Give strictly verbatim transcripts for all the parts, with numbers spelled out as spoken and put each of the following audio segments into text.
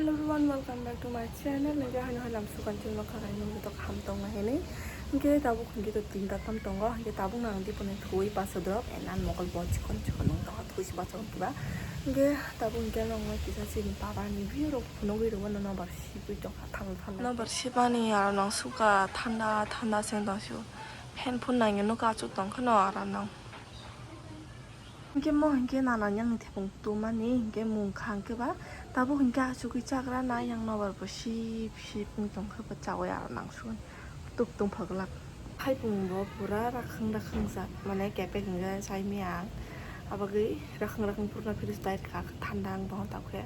Hello everyone, welcome back to my channel. Nang jahai no halam sukan chwng no khagai nung to ham tong na hini. Hingke tabuk hingke to tinta tam tongo. Hingke tabuk nang di pone thui basa drop and an mokol bo chikon chikon nung tongo thui si basa kiba. Hingke tabuk hingke nang no kisa sini papa ni view rok phunugui rw no no bar sibui tong thanda thanda. No bar sibani aro nang suka thanda thanda seng tong sio. Fan phun nang no kachuk tong kheno aro nang. Hingke mo hingke nana yang ni thepung tumani hingke mung kha hingke ba tabuk hingke achugui chagra na yang nobar bo sip sip wng tong khe bo chaui aro nang sugui tuk tung phaglak. Haipung bo pura rakhang rakhang jak mane kepek hingke sai mia ang abagui rakhang rakhang purna fridge tight kha thanda ang bo tang khe.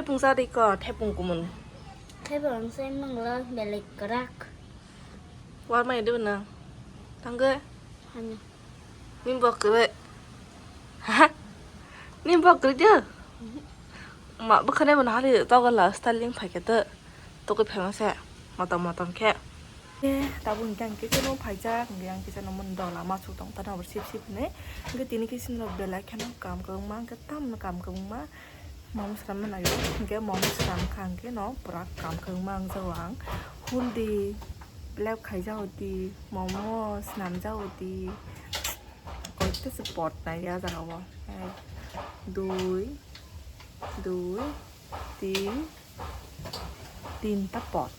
Thepung sa di ko, thepung kumun. Thepung se mangla belek krak. War mai de na. Tangge. Hani. Nim bok kre. Ha? Nim bok kre de. Ma bukhane bo nahari togala styling phaikhe to. Tokoi phaima se motom motom khe. Khe tabuk hingke ang kisa no phaijak hingke ang kisa no mun dola masuk tong tana bo sip sip hinui. Hingke tini kisa no belai kheno kam kwbangma hingke tamno kam kwbangma momo swnam mano hingke momo swnam kha hingke no pura kam kwbangma ang jago ang hul di lep khaijak di momo swnam jago di. Koitesa pot nai ya jaga o. Ek, dui, dui, tin, tinta pot.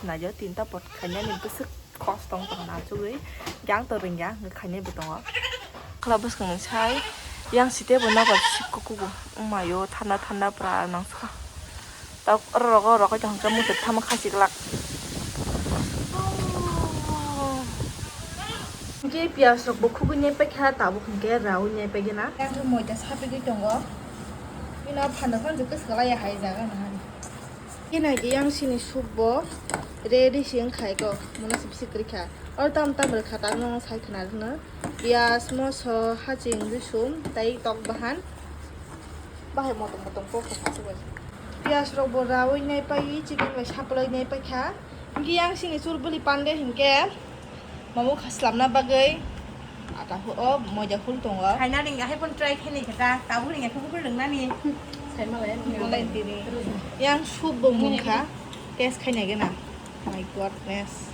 Nai ya tinta pot khainani bwswk kos tong tong na chugui. Yang to ring ya, khainai bo tongo. Kla bwskang ni sai, yang site bo nabar sik kuku bo. Wngma yo thanda thanda pura nang sukha. Tok oro rogo rogo jahon khe muchuk thama khasi glak. Hingke piyaj rok bo khugui nai paikha tabuk hingke raui nai paigena. Yang khe moida sapigui tongo. Ino phanda phano je kwswk lai hai jaga no hani. Khe nai khe yang sini soup bo ready se wngkha eko mona se bisi kwrwikha. Oro tam tam rwkha tak no sai khna rwkno. Piyaj, moso, haching, rusum, tei tok bahan. Bahai motom motom kok kok asuk bai. Piyaj rok bo raui nai pai, chicken bai saplai nai pai kha. Hingke yang sini chul bwlwi pande hingke momo kha slamna bagwi ata hu-, o moida hul tongo. Khaina ringya hai pon try khaini khe ta, tabuk ringya khe bukur ringnani. Malai tini. Yang soup bo mungkha, taste khaina gena. My goodness.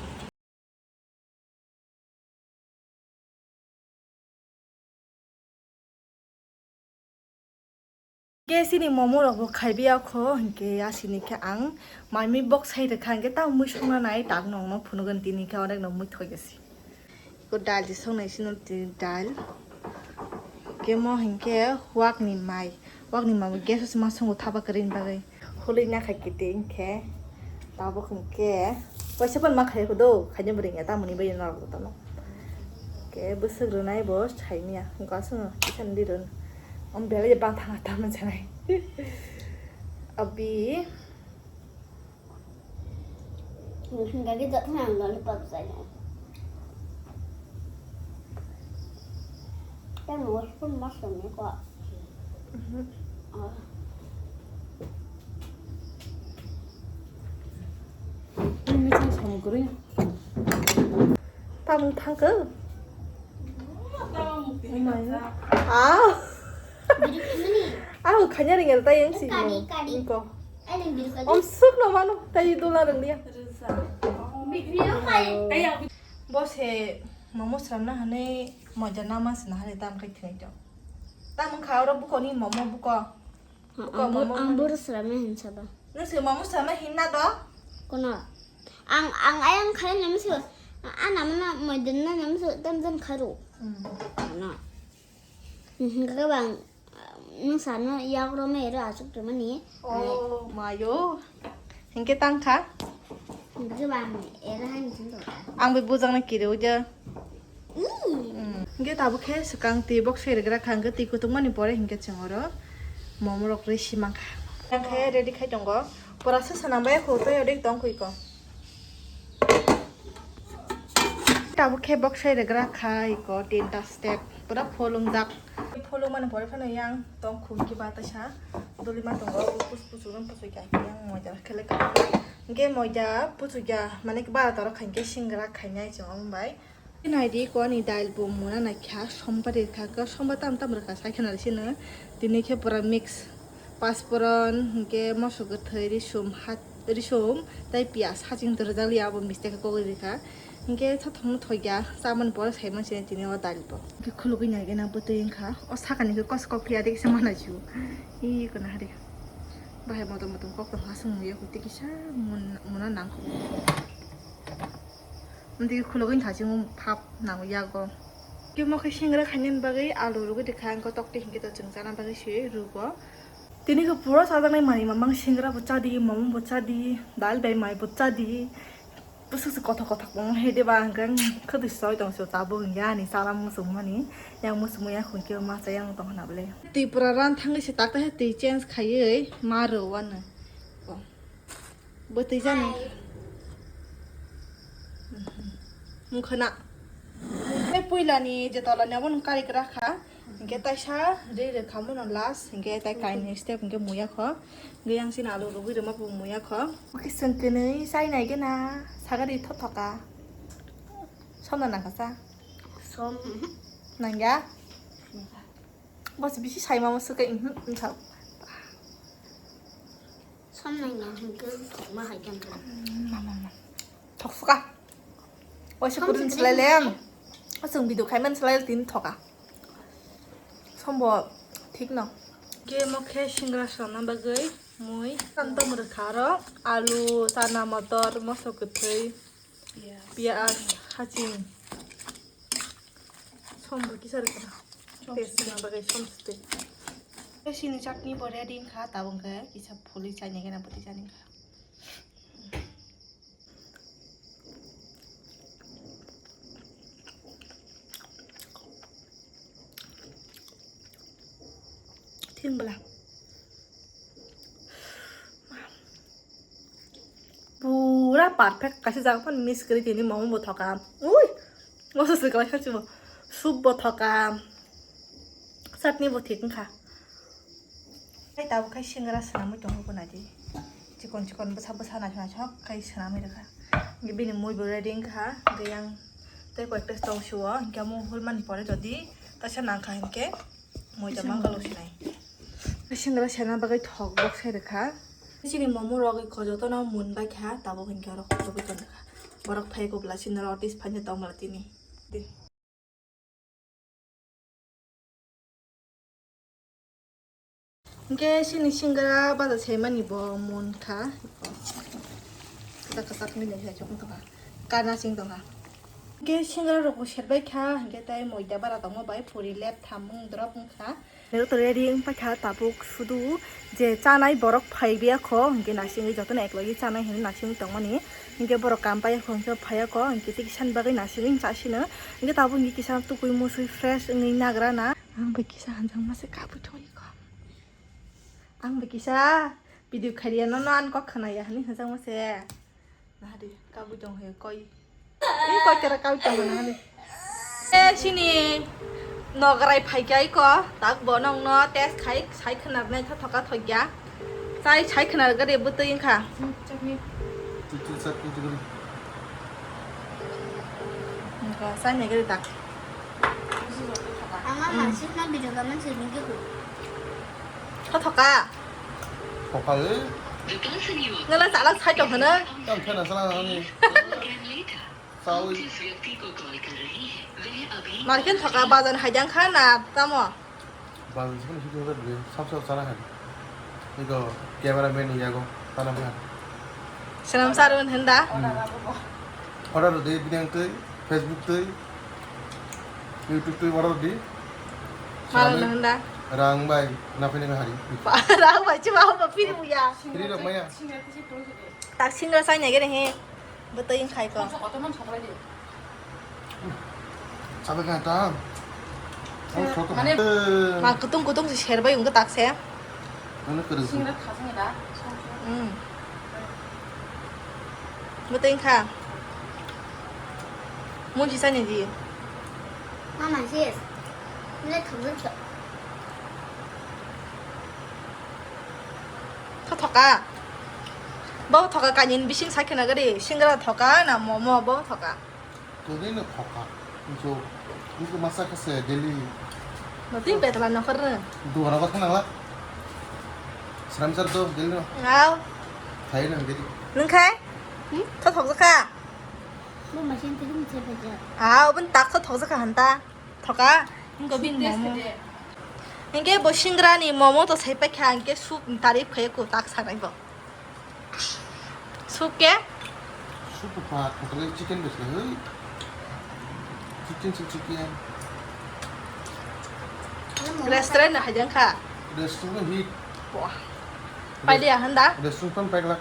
Khe chini momo rok bo khaibi ya kho, hinkhe asini khe ang mai mui bok sai rwkha, hinkhe tamo mui songna nai tak nongno phunukgwi tini khe onek no mui thoi gasi. Ko dal je songnai sino tini dal. Khe mo hinkhe wakni mai, wakni mai bo gas o se ma songo thapa kwrwini bagwi. Hului na khai kiti hinkhe tabuk hinkhe waisa pan ma khai kho do, khaina bwrwi ya tamoni bai norok jotono. Khe bwswk rwnai bo saimya, hinkhe aswkno kisa ni rwn. Om belai je bang thanga tamo chanai. Abi. Gari jat thang lollipop jai. Yang waisa pan ma songni ko. Mhm. Ah. Ini macam sama kering. Tamung thangkhe. Tamung. Oh my God. Ah. Biri kini. Ah, khanya ringel ta yang si. Kari, kari. Ingko. Ai, nang biri kari. Om suk no mano, tai dula rang dia. Biri kai. Bo se momo sramna hane moja nama sna hane tam kai thai to. Tam kha oro buko ni momo buko. Ang bur-, ang bur sramna hin saba. Nung se momo sramna hin na do? Kono. Ang, ang ayang khai nam se. Ana mana moja na nam se tam jam kharo. Hmm. Kono. Hmm, ka bang. Nung sano yak roma ero asuk tumani. Oh, mayo. Hinkhe tangkha? Hinkhe bang ero hani sing dota. Ang bai bujang na kiri uja. Ih. Hmm. Hinkhe tabuk khe swkang twi bok seri gra kha, hinkhe twi kutung mani pore hinkhe chwng oro momo rok risi mankha. Yang khe ready khai tongo. Pora se sanang bai kho tei ode tong khui ko. Tabuk khe bok sai rwgra kha iko tinta step pura pholung jak. Pholung mani pore phano yang tong khum kiba taisa doli ma tongo, kus kus rung kus kya yang moja khele ka. Hingke moida puchukya, mane bara toro khainke singra khainai chwng omo bai. Naidi ko ani dail bo muna naikha, somba rikha, ko somba tam tam rikha, sai khana sino. Tini khe pura mix, pasporon, hingke moso kwthwi, risum, hat, risum, tai piyaj, haching torjak liya abo mistake khe kogwi rikha. Hingke thothong no thokya, chamani pore saiman sini tini o dail bo. Hingke khulugwi naikhe na bwtwi wngkha, o sakani khe kos kok phiya de kisa mana ju. Ih, kona hari. Bahai motom motom kok tong ha, song muya kuti kisa mun-, muna nangkho. Amtwi khulugwi thaching phap nango yago. Khe mo khe singra khainani bagwi alu rwgwi rikha, ang kotok twi hinkhe to chwng chana bagwi se rwgo. Tini khe pura chajaknai manwi mamang singra bo chadi, momo bo chadi, dal bai mai bo chadi. Bwswk se kothok kothok bo hede ba hwnkhe khwtwi soi tong se tabuk hwnkhe ani chana muchungmani. Yang muchungmani ya hwnkhe ma cha yang tong hwnna bwle. Twi pura ran thangwi se tak ta twi change khaiwi ma rw wano. Bwtwi jani. Wngkhwna. Tei puilani je tolani abo nwng kari kwrak kha. Hinkhe taisa ri rwkha mono last. Hinkhe tai kainwi step hinkhe muya kho. Hinkhe yang sini alu rwgwi rwma bo muya kho. Oke, chwng kwnwi chai nai gana. Sagari thothoka. Somna nangkha sa. Som. Nangya? Bos bisi saima mo swkhe, mhm, wngkha. Som nangya hwnkhe thokma hai khe wngkha. Mama, mama. Thoksuka. Oisa Som kurin swkhe swlai le. Chwng video khaiman swlai tin thoka. Sombo thik no. Ke mo khe singra sona bagwi mui. Tam tam rwkha aro alu, chana, motor, moso kwthwi, piyaj, haching. Som bo kisa rwkha. Som Test swkhe. Sona bagwi som swtwi. Sini chutney bo ready wngkha, tabuk khe kisa phulwi chani gana bwtwi chani wngkha. Thing bwla. Pura perfect kaisa jaga phano miss kwrwi tini momo bo thoka. Ui! Moso se kwlai kha chwng. Soup bo thoka. Chutney bo thik wngkha. Tei tabuk khai singra swnamwi tongo bo naidi. Chikon chikon bwsa bwsa naithok naithok khai swnamwi rwkha. Bini mui bo ready wngkha. Hwnkhe yang tei koi ekta tong sio. Hwnkhe omo hurmani pore jodi kaisa nangkha hinkhe moida mangalo sinai. Singra sena bagwi thok bok sai rwkha. Chini momo rogwi kho jotono mun bai kha, tabuk hinkhe oro khotogwi tong kha. Borok phai kubla chini notice phaina tong mala tini. Hwnkhe chini singra baja saimani bo mun kha. Kwchak kwchak nini hai chok wng tongkha. Kana ching tongkha. Hwnkhe singra rok bo serbai kha, hwnkhe tei moida bara tongma bai puri lep tham wng drop wng kha. Rok to ready wng paikha, tabuk sudu je chanai borok phai biya kho, hwnkhe naisingwi jotono eklogwi chanai hinwi naisingwi tongmani. Hwnkhe borok kam paiya kho, hwnkhe phaiya kho, hwnkhe tei kisa ni bagwi naisingwi cha sino. Hwnkhe tabuk hwnkhe kisa tukui musui fresh wngwi nagra na. Ang bai kisa hanjakma se kabui thangwi kho. Ang bai kisa video khairiya nono ani kok khwnaya hinwi hanjakma se. Nahadi, kabui tong hai koi. Ni koi kera kabui tong nahadi. Eh, sini nograi phai kai ko, tak bo nong no test khai, sai khwnar nai tha thoka thokya. Sai, sai khwnar gari bwtwi wngkha. Chutney. Chutney, chutney, chutney. Wngkha, sai nai gari tak. Ang ang Hmm. Sih na video gaman sih nunggu. Tha thoka. Thoka le. Nala chala sai tong hana. Tam thena sala ani. Sawi. Marken thoka bazan haidang kha na tamo. Bazan sini sini hoda dulu. Sab sab sala han. Iko camera man ni yago tanam han. Senam sarun henda. Order de bidang tei Facebook tei. YouTube twi order di. Mala Sami nang da. Rang bai, na pini hari. Rang bai, cuma apa pin buya. Ini dok maya. Tak single sign ya gini he. Betul yang kai ko. Sabe kan tam. Oh, soto. Mane, ma kutung kutung si share bai ungka tak se. Mana kerja. Hmm. Betul kha. Mun si sani di. Mama, sis. Nila thumjun chok. Tho thoka. Bo thoka kainwini bising sai khwna gari, singra thoka na momo bo thoka? Twi no thoka. Jo, niko masa kase daily. No twi betla nokhor no. Duara ko thang la. Sram sar do daily no. Ngau. Thai nang daily. Nung khai? Hmm? Tho thok kha. Bo machine twi mse phaja. Au, bun tak tho thok kha hanta. Thoka. Niko bin momo. Hingke bo singra ni momo to sai pakha, hingke soup tarif khai ko tak sanai bo. Soup ke? Soup pa, pa chicken bes le, hei. Chicken si chicken. Restaurant na hajang kha. Restaurant hit. Wah. Pai dia handa? Restaurant pan pai glak.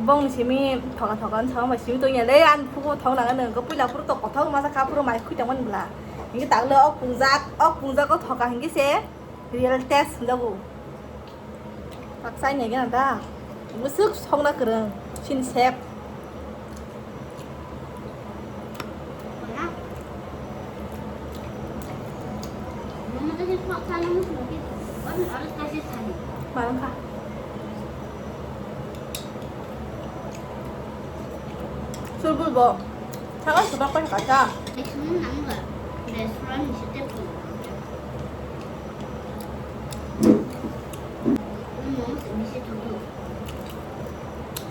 Bong simi thoka thoka ang sama simi to ya le, an phuko thong nang nang ko puila pur to kothok masa ka pur mai khui tang man bla. Ini tak le ok pungjak, ok pungjak ko thoka hingi se. Real test jago. Paksai nai gana da. Musuk songna kereng. Sin sep. Marang kha. Sulbul bo. Thangal sebab kan kata. Restaurant ni sete.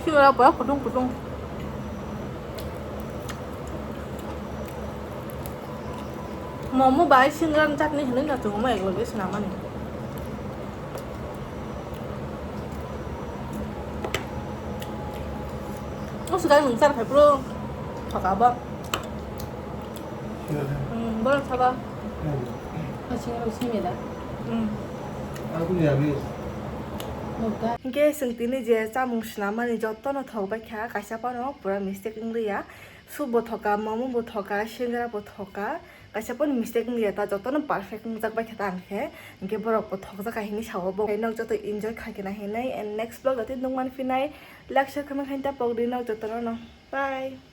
Sibara ba kutung kutung. Momo bai singra ni chutney hinwi no tongo mo eglog swnamani. O swkang nwng char phai phuru thoka bo. Hmm, borok sabo. Singro simi da. Hmm. Hinkhe chwng tini je chamung swnamani jotono thok bai kha, kaisa phano pura mistake wng liya. Soup bo thoka, momo bo thoka, singra bo thoka, kaisa phano mistake wng liya, ta jotono perfect wngjak bai kha ta ang khe. Hinkhe borok bo thokjak kha hinwi sao bo. Nok joto enjoy kha khe na hinwi, and next vlog o tei nukman phinai, like share comment khaina ta pok di nok jotono no. Bye.